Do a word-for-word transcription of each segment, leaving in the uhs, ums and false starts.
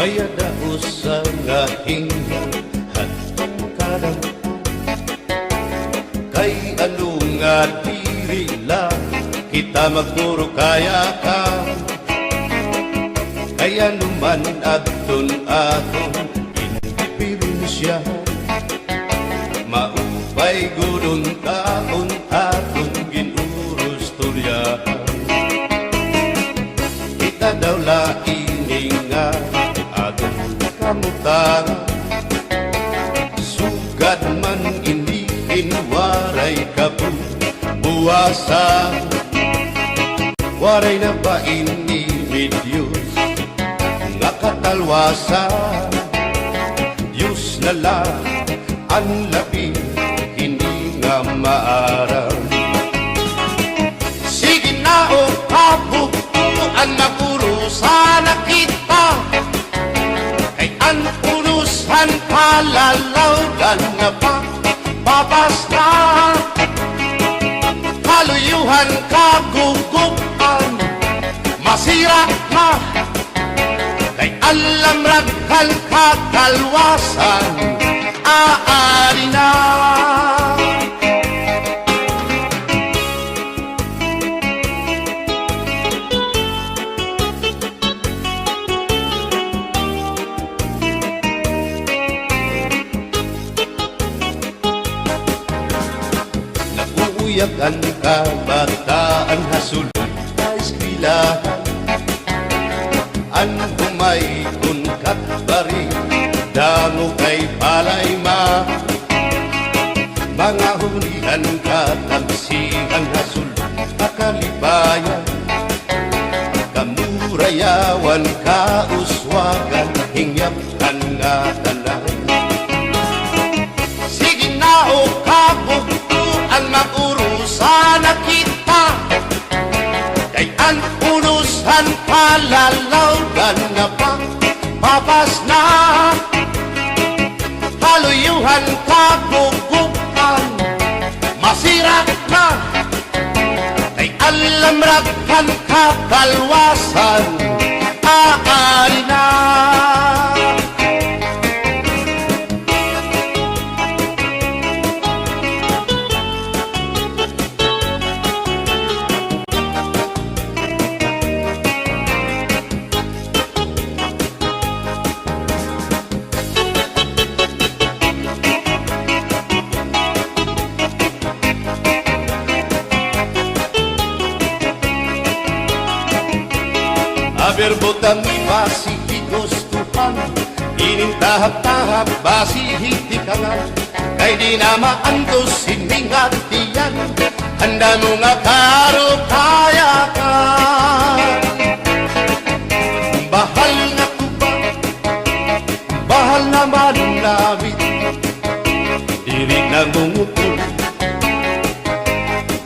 Kay ada usa nga hinga hadton ka damo. Kay ano nga diri la kita magpuro kayakan? Kay ano man adton aton indiperensya, maupay gud unta an aton gin-urustoryaan. Kita daw la ini nga aton kamutangan, sugad man ini hin waray kabuwasan. Waray na ba ini may Diyos nga katalwasan? Diyos na la an labi hini nga maaram. Sige na, o kabugtoan, mag-urusa na kita. Kay an urusan palalawgan na pa, papas na. Kaluyohan, kagugup-an, masira na. Kay an lamrag han katalwasan aadi na. Nag-uuyag an kabataan ha sulod ha eskwelahan. An humaykon kat bari, damo kay palay ma. Mga hunihan, katamsihan ha sulod ha kalipayan. Kamurayawan, kauswagan, hingyap han ngatanan. Sige na, o kabugtoan, mag-urusa na kita. Kay an urusan palalawgan na pa, papas na. Kaluyohan, kagugup-an, masira na. Kay an lamrag han katalwasan aadi na. Aber butang iba si higustuhan, inin tahap-tahap basi hitikangan. Kay di na maantos ini nga tiyan, handa mo nga karukayakan. Bahal nga tuba, bahal naman lamit, diri nangungutol,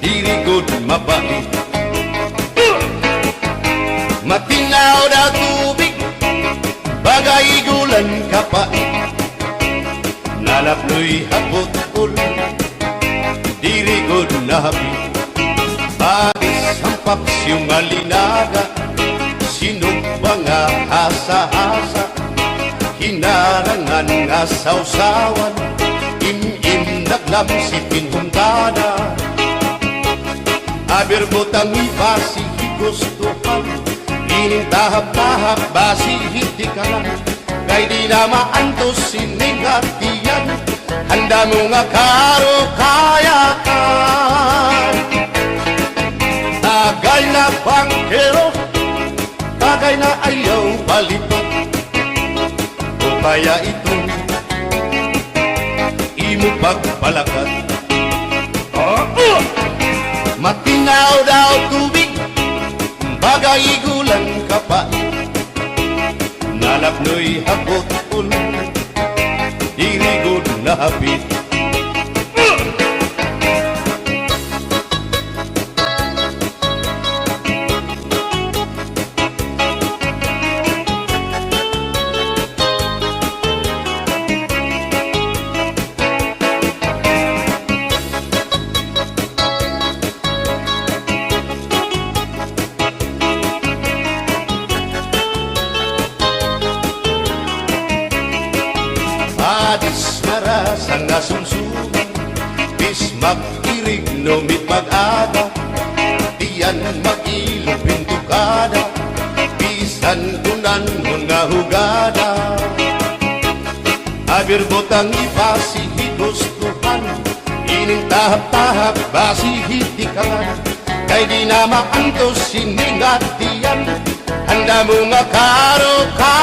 diri gud mabait. Matinaw daw tubig, baga igulan kapait. Nalapnoy ha butol, diri gud nahapit. Panis han paksiw nga linaga, sinugba nga hasa-hasa, hinarangan nga sawsawan, im-im naglamsipin huntada. Aber butang iba si higustuhan, inin tahap-tahap basi hitikangan. Kay di na maantos ini nga tiyan, handa mo nga karukayakan. Tagay na bangkero, tagay na ayaw balipat. O kaya ito, imo pagpalakat. Matinaw daw tubig, baga igulan kapait. Nalapnoy ha butol, diri gud nahapit. Marasa nga sumsuman, bis mag-irig numit mag-aga, tiyan mag-ilog pintukada, bisan kunanhon nga hugada. Abir butang ibasi hi gustuhan, inin tahap-tahap basi hi tikangan. Kay di na maantos ini nga tiyan, an damo nga karukayakan.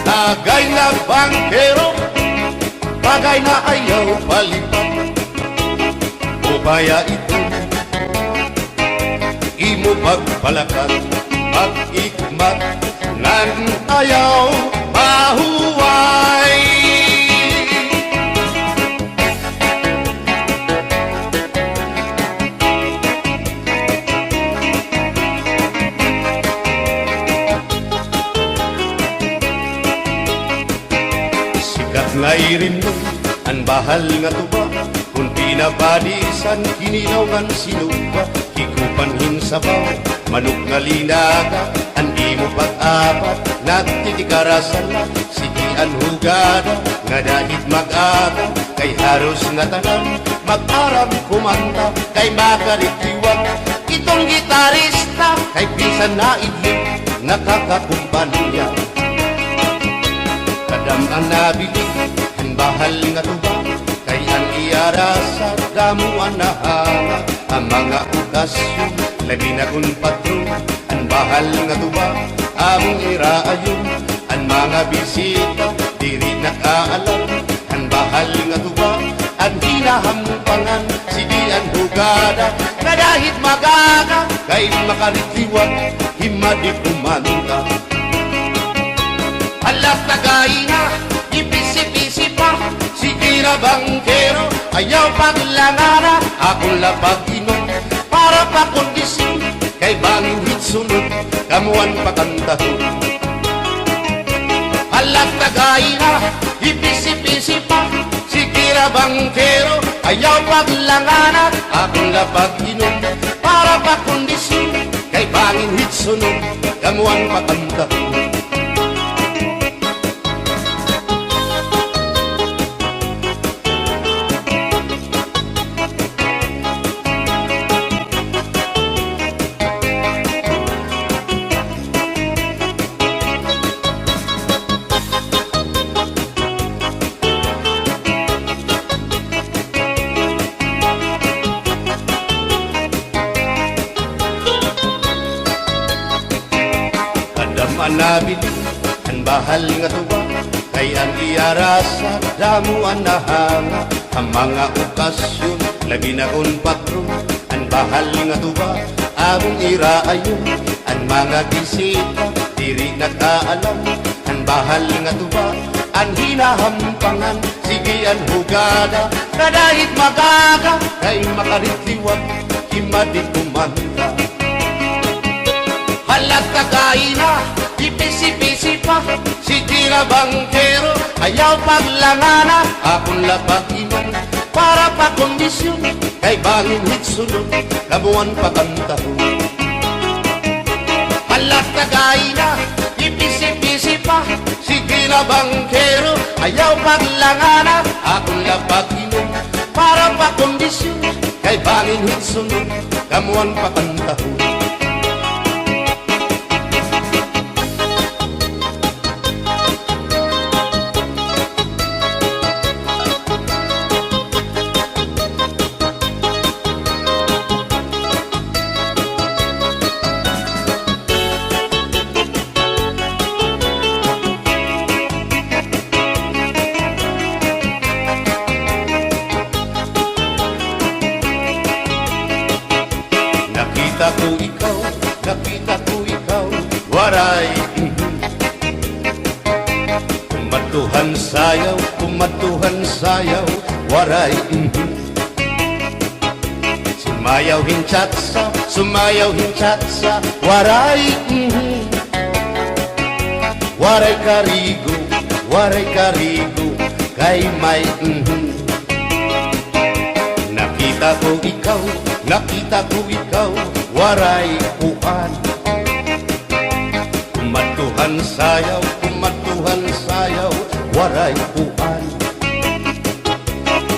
Tagay na bangkero, tagay na ayaw palipat. Upaya ito, imo pagpalakat, pag-ikmat, ngan ayaw mahuway. Sikat nga irimnon an bahal nga tuba, kun pinabadisan kinilaw ngan sinuba, higupan hin sabaw, manok nga linaga, an imo pag-apat, nagtitikarasan na, sige an hugada, ngada hit mag-aga, kay haros ngatanan, mag-aram kumanta, kay makarit liwat, iton gitarista, kay bisan naidlip, nakakakumpanya. Kadam-an nabilin, hin bahal nga tuba, kay an iya rasa, damo an nahanga, ha mga okasyon, labi na kun patron, an bahal nga tuba, amon iraayon, an mga bisita, diri nakaalam, an bahal nga tuba, an hinahampangan, sige an hugada, ngada hit mag-aga, kay makarit liwat, himadi kumanta. Hala, tagay na, ipisi-pisi pa, sige na bangkero, ayaw paglangana, akon la pag-inom, para pa kondisyon, kay bangin hit sunod, kamo an pakantahon. Hala, tagay na, ipisi-pisi pa, sige na bangkero, ayaw paglangana, akon la pag-inom, para pa kondisyon, kay bangin hit sunod, kamo an pakantahon. Kadam-an nabilin, an bahal nga tuba, kay an iya rasa, damo an nahanga, ha mga okasyon, labi na kun patron, an bahal nga tuba, amon iraayon, an mga bisita, diri nakaalam, an bahal nga tuba, an hinahampangan, sige an hugada, ngada hit mag-aga, kay makarit liwat, himadi kumanta. Hala, tagay na, ipisi-pisi pa, sige na bangkero, ayaw paglangana, akon la pag-inom, para pa kondisyon, kay bangin hit sunod, kamo an pakantahon. Hala, tagay na, ipisi-pisi pa, sige na bangkero, ayaw paglangana, akon la pag-inom, para pa kondisyon, kay bangin hit sunod, kamo an pakantahon. Nakita ko ikaw, nakita ko ikaw, Waray, mhm. Kumadto han sayaw, kumadto han sayaw, waray, mhm. Sumayaw hin cha-cha, sumayaw hin cha-cha, waray, mhm. Waray karigo, waray karigo, kay may, mhm. Nakita ko ikaw, nakita ko ikaw, waray kuan. Kumadto han sayaw, kumadto Pansayaw, waray kuan.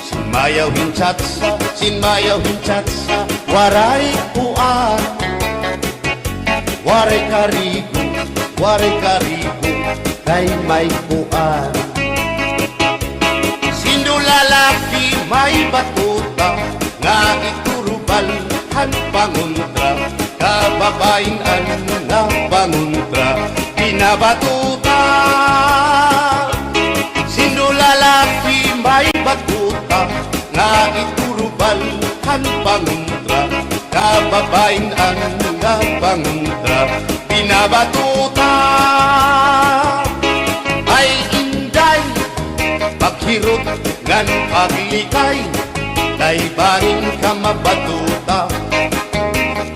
Sinmayaw hin chatsa, sinmayaw hin chatsa, waray kuan. Waray karigo, waray karigo, kay may kuan. Sindo lalaki may batuta, nga iturubal han pangontra, kababayin-an nga pangontra, binabatuta. Sindo lalaki may batuta, nga iturubal han pangontra, kababayin-an nga pangontra, binabatuta. Ay inday, paghirot ngan paglikay, kay bangin ka mabatuta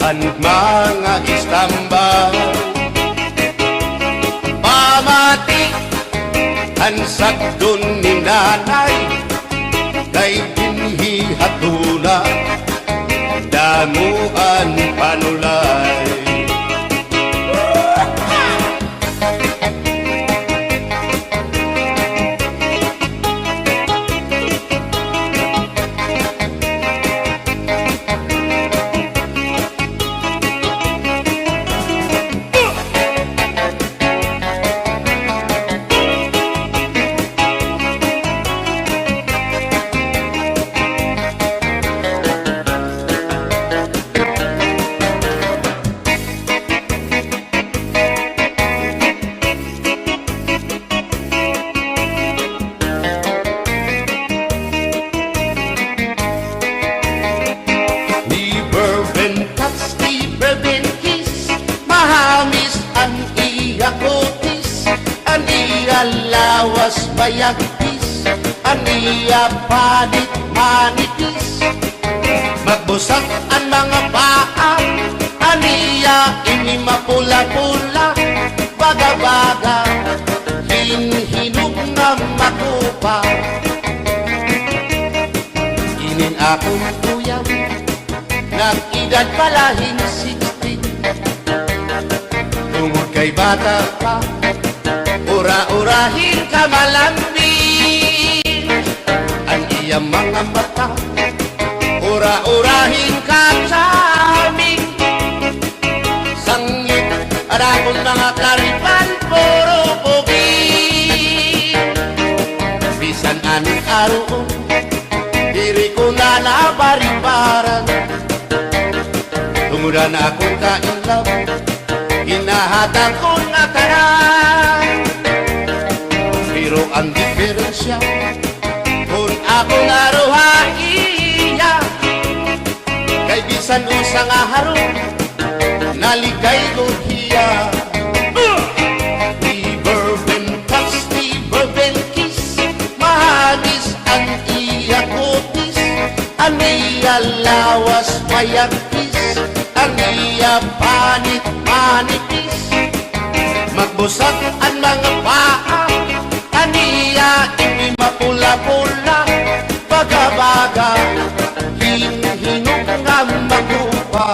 han mga istambay. Pamati han sagdon ni nanay, kay dinhi ha tuna, damo an panulay. Never been touch, never been kiss. Mahamis an iya kutis, an iya lawas mayagpis, an iya panit manipis. Magbusag an mga paa, an iya ini mapula-pula, baga-baga hin hinog nga makupa. Inin akon uyab, nag-edad pa la hin sixteen. Tungod kay bata pa, ura-ura hin kamalambing. An iya mga mata, ura-ura hin ka-charming. Sanglit an akon mga karipan, puro pugi. Bisan an aruon, diri ko na nabaribaran. Tungod an akon ka-in love, ginahatag ko ngatanan. Pero an diperensya, kon ako naro ha iya, kay bisan unsa nga harong, naligay gud hiya. Never been touch, never been kiss. Mahamis an iya kutis, an iya lawas mayagpis, an iya panit manipis. Magbusag an mga paa, an iya ini mapula-pula, baga-baga hin hinog nga makupa.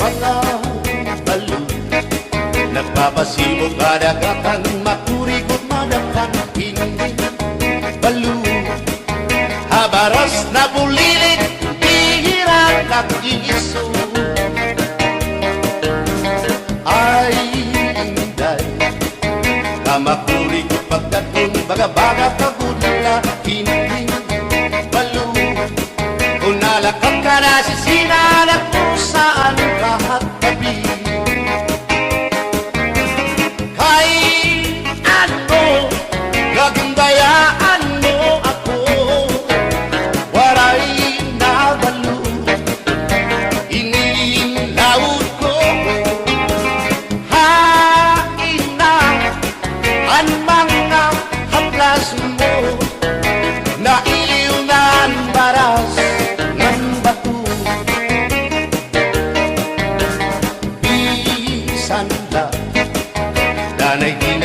Mga balo, nagpapasibo kadagatan, makurigot madapan, hindi balo. Ha baras nabulilit, bihira nag-iiso. Ay, inday, kamakurigot pagkadton, baga-baga kagudla, hindi balo. Kon nalakad ka na sisina, nagpusaan ka ha tabi. Kay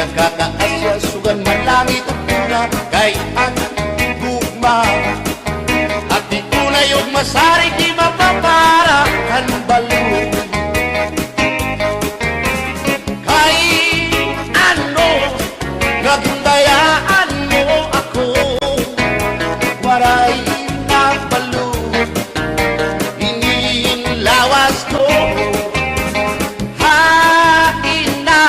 Nagkakaasya sugan man langit ug luna, kay an gugma. Ati unay ug masarig di mapapara kan balod. Kay ano, nagdayaan mo ako, waray na balod. Ini in lawas ko. Hain na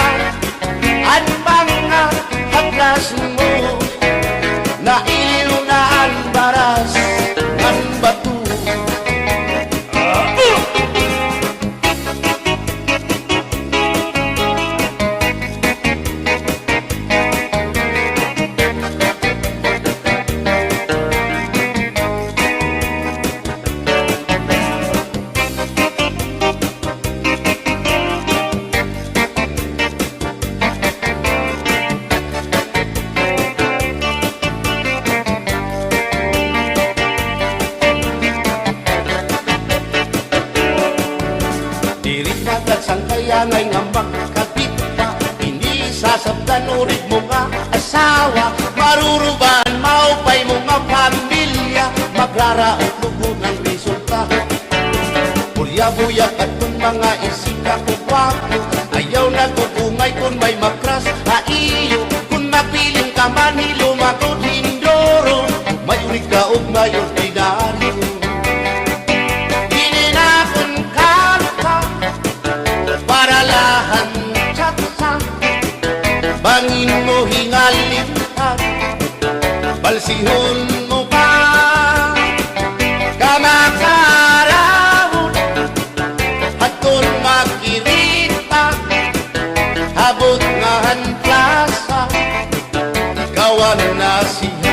an mga hablas mo, nailiw na an baras ngan bato. Diri dapat sangkayangay nga makakita, ini sasabtan urig mo nga asawa, marurubaan maupay mo nga pamilya, magraraot lugod an resulta. Buya-buya kadton mga isika ko gwapo, ayaw nag-ugungay kon may makras ha iyo, kon mapiling ka man hilom ako hindoro, may urig ka ug may ordinaryo. Ini na kon kanta para la han chatsa, bangin mo hingalimtan, balsihon mo pa. Kamakarawon, hadton makirita, habot nga han plasa, ikawan na siya.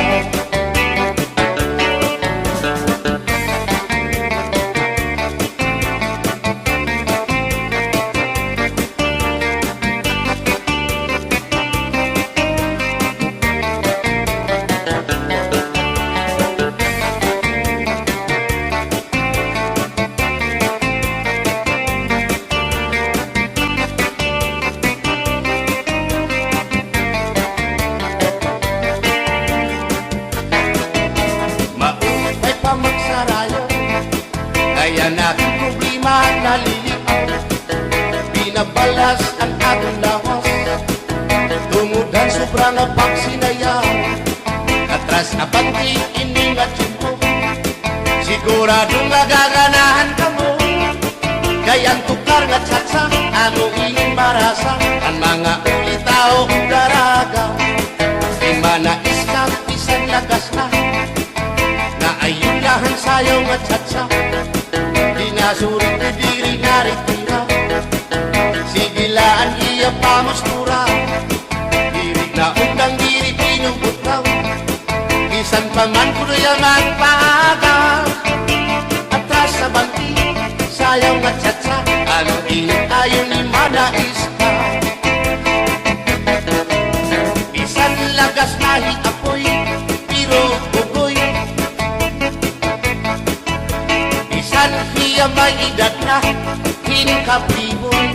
Maupay pa magsarayo, kay an akon problema naliliaw. Binabalas an akon lawas tungod han sobra nga pagsinayaw. Atras abante ini nga tiyempo, sigurado nga gaganahan kamo. Kay an tukar nga chatsa, amo ini marasa, an mga ulitaw ug daraga. Di man na iskap, bisan lagas na. Naayon la han sayaw nga chatsa, di na surit, diri na retira. Sige la an iya pamustura, diri na undang, diri pinubutraw. Bisan pa man kuno iya magpaaga, atras abante, sayaw nga chatsa, ano ini ayon ni Mana Iska. Bisan lagas na hi Apoy, pero bugoy. Bisan hiya may edad na, hin kapriboy.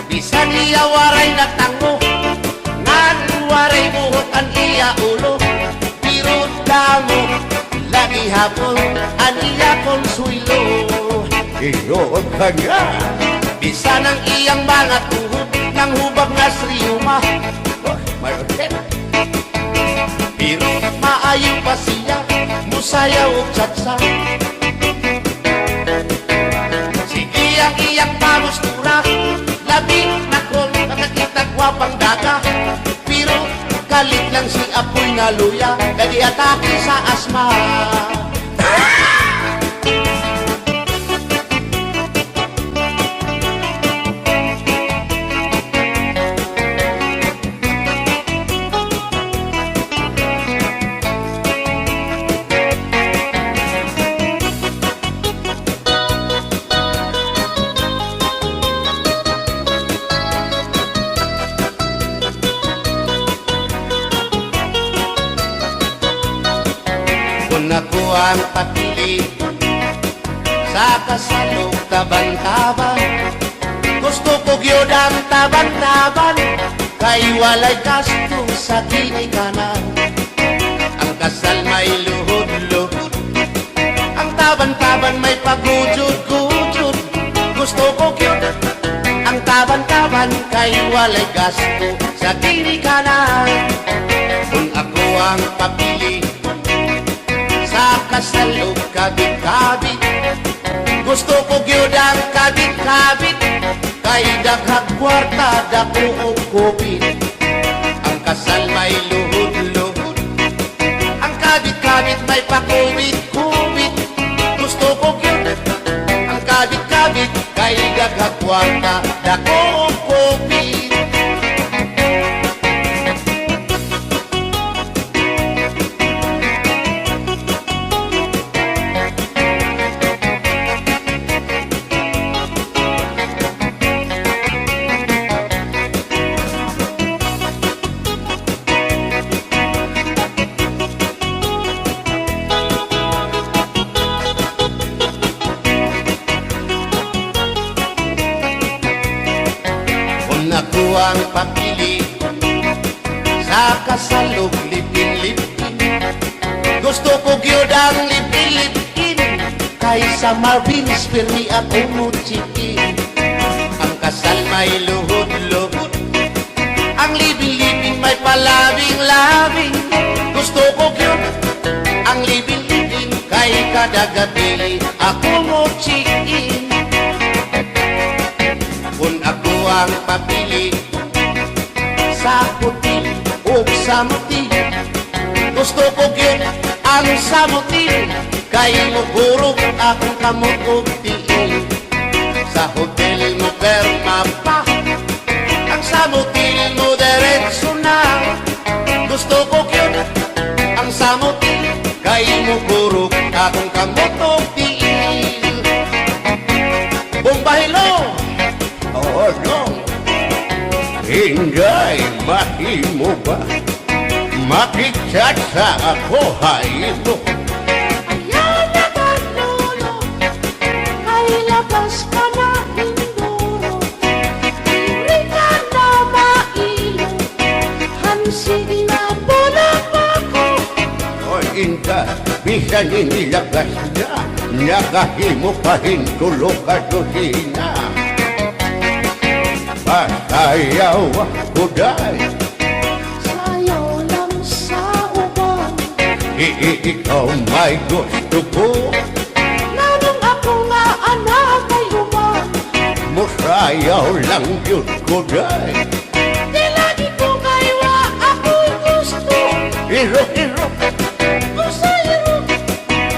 Bisan hiya waray na tango, ngan waray buhok an iya ulo, pero damo la gihapon an iya konswelo. Iyo, unta nga. Bisan an iyang mga tuhod nanghubag nga sa riyuma. Oh, may ulit. Pero maayo pa siya mosayaw og chatsa. Sige an iyang pamustura, labi na kon makakita gwapang dada. Pero kalit lang si Apoy naluya, kay giatake sa asma. Kon ako an papili, sa kasal ug taban-taban, ko Gusto ko gyud ang taban-taban, kay walay gasto sa ginikanan. Ang kasal may luhod-luhod, ang taban-taban may pagujod-gujod. Gusto ko gyud ang taban-taban, kay walay gasto sa ginikanan. Kon ako ang papili, sa kasal ug kabit-kabit. Gusto ko gyud ang kabit-kabit, kay daghag kwarta, dako og kupit. Ang kasal may luhod-luhod, ang kabit-kabit may pakubit-kubit. Gusto ko gyud ang kabit-kabit, kay daghag kwarta, dako og kupit. Kon ako ang papili, sa kasal ug live-in, live-in. Gusto ko gyud ang live-in, live-in. Kay sa Marvin's pirmi ako mo-check-in. Ang kasal may luhod-luhod, ang live-in, live-in may palabing-labing. Gusto ko gyud ang live-in, live-in. Kay kada gabii ako mo-check-in. Kon ako ang papili, sa hotel ug sa motel. Gusto ko gyud ang sa motel, kay mohurog akon kamot ug tiil. Sa hotel mopirma pa, ang sa motel modiretso na. Gusto ko gyud ang sa motel, kay mohurog akon kamot ug tiil. Bomba Hilo! Oo, no. Inday, mahimo ba? Makigchat sa ako ha imo. Ayaw na ba, Lolo? Kay lagas ka na, Indoro. Diri ka na mailo. Hansig na bola pa ko. Oy, Inday, bisan ini lagas na, nakahimo pa hin tulo ka dosena. Pasayaw ako, day. Sayaw lang sa uban. I-, i-, ikaw may gusto ko. Nganong ako nga ana kay uban? Mosayaw lang gyud ko, day. Di lagi ko kay wa ako'y gusto. Irok-irok. Usa irok.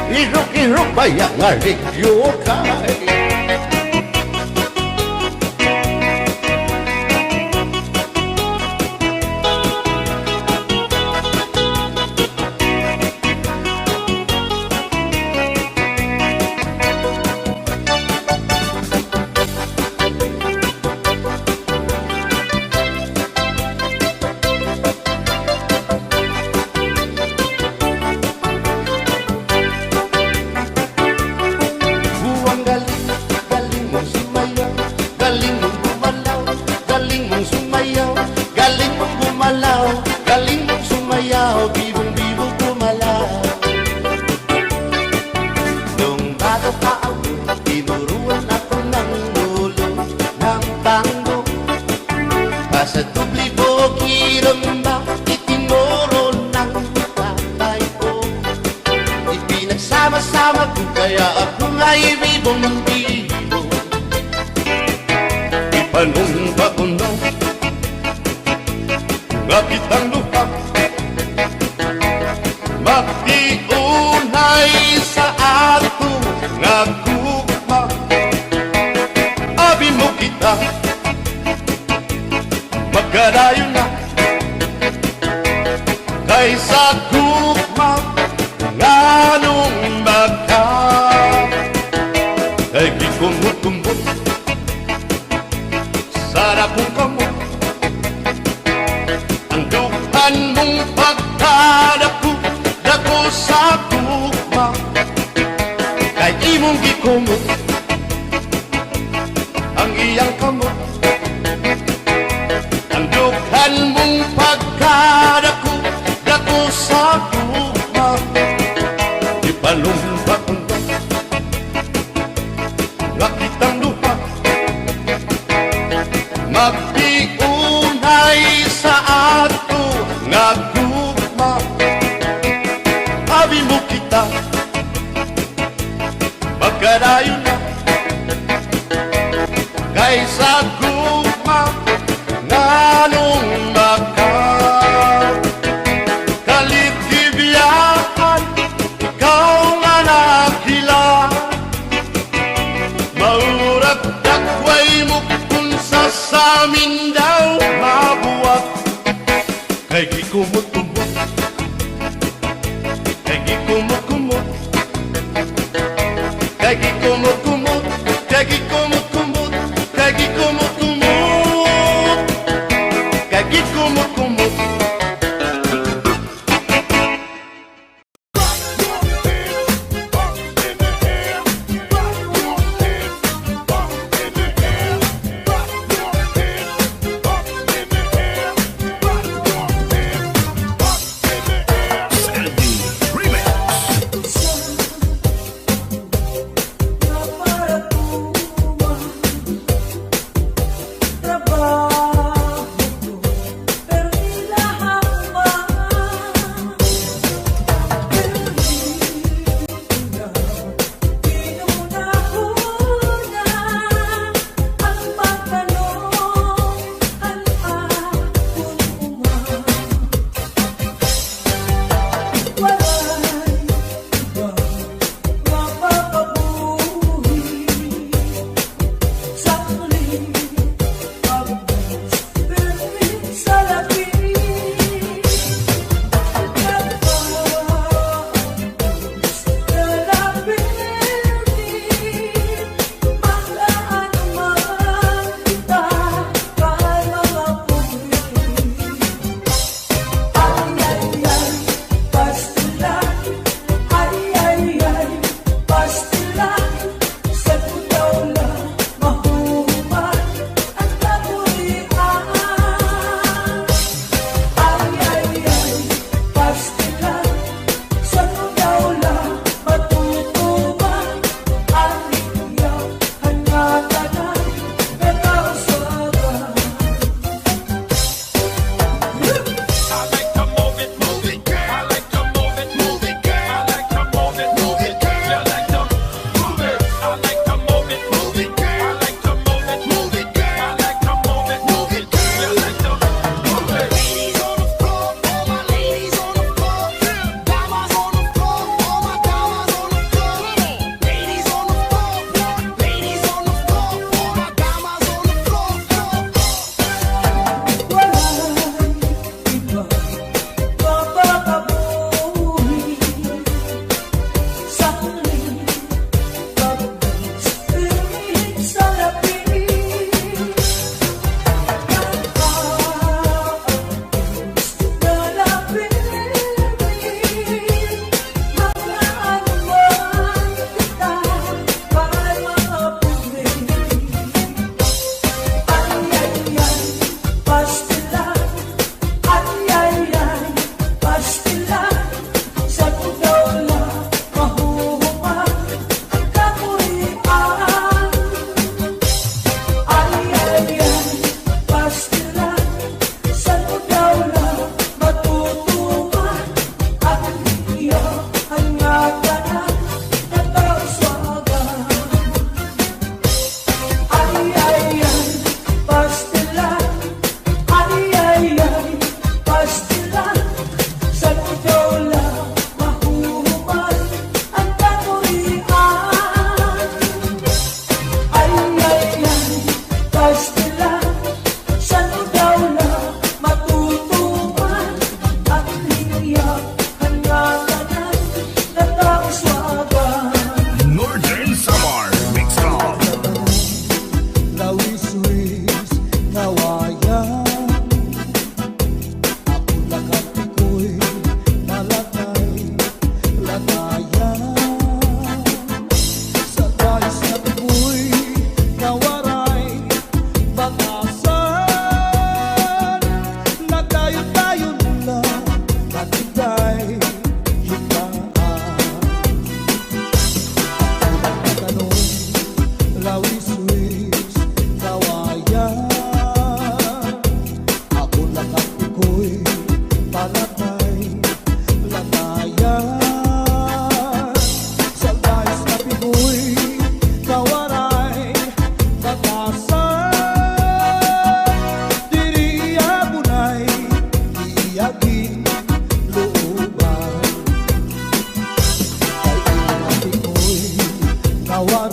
Irok-irok baya nga ligyo kay. Buwang galing, galing mong sumayaw, galing mong gumalaw, galing mong sumayaw, galing mong gumalaw, galing mong sumayaw, bibong-bibong gumalaw. Nung bata pa ako, tinuruan ako ng lolo ng tango. Basta doble bukiramba, itinuro ng tatay ko. Ipinagsama-sama ko, kaya ako nga'y bibong-bibong. Ipanumpa ko na nga kitang lupa, magtiunay sa ato nga gugma. Abi mo kita, magkadayon na kay sa gugma nganong magka. Kay gikumot-kumot sa dakong kamot ang dughan mong pagkadako, dako sa gugma. Kay imong gikumot ang Iyang kamot, an dughan mong pagkadako, dako sa gugma. Ipalumba-lumba nga kitang duha magpiunay sa ato nga gugma. Abi mo kita, magkadayon na kay sa gugma nganong makakalit gibiyaan, ikaw nga naghilas. Maurag dagway mo kun sa samin daw mabuhat. Kay gikumot-kumot, kay gikumot-kumot, kay gikumot-kumot, kay gikumot-kumot, kay gikumot-kumot, kay gikumot-kumot.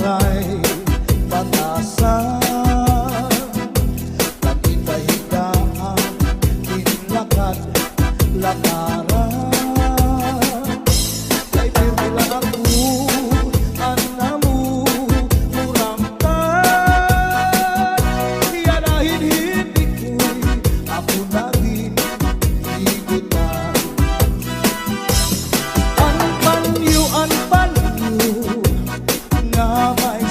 Kay batasan, pati kay higaan, in lakad, lakaran. Kay pirmi la ako, an amo, muramtan. Yana hin hindi ko'y ako na rin higutan. An panyo, an panyo, nga may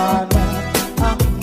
Ang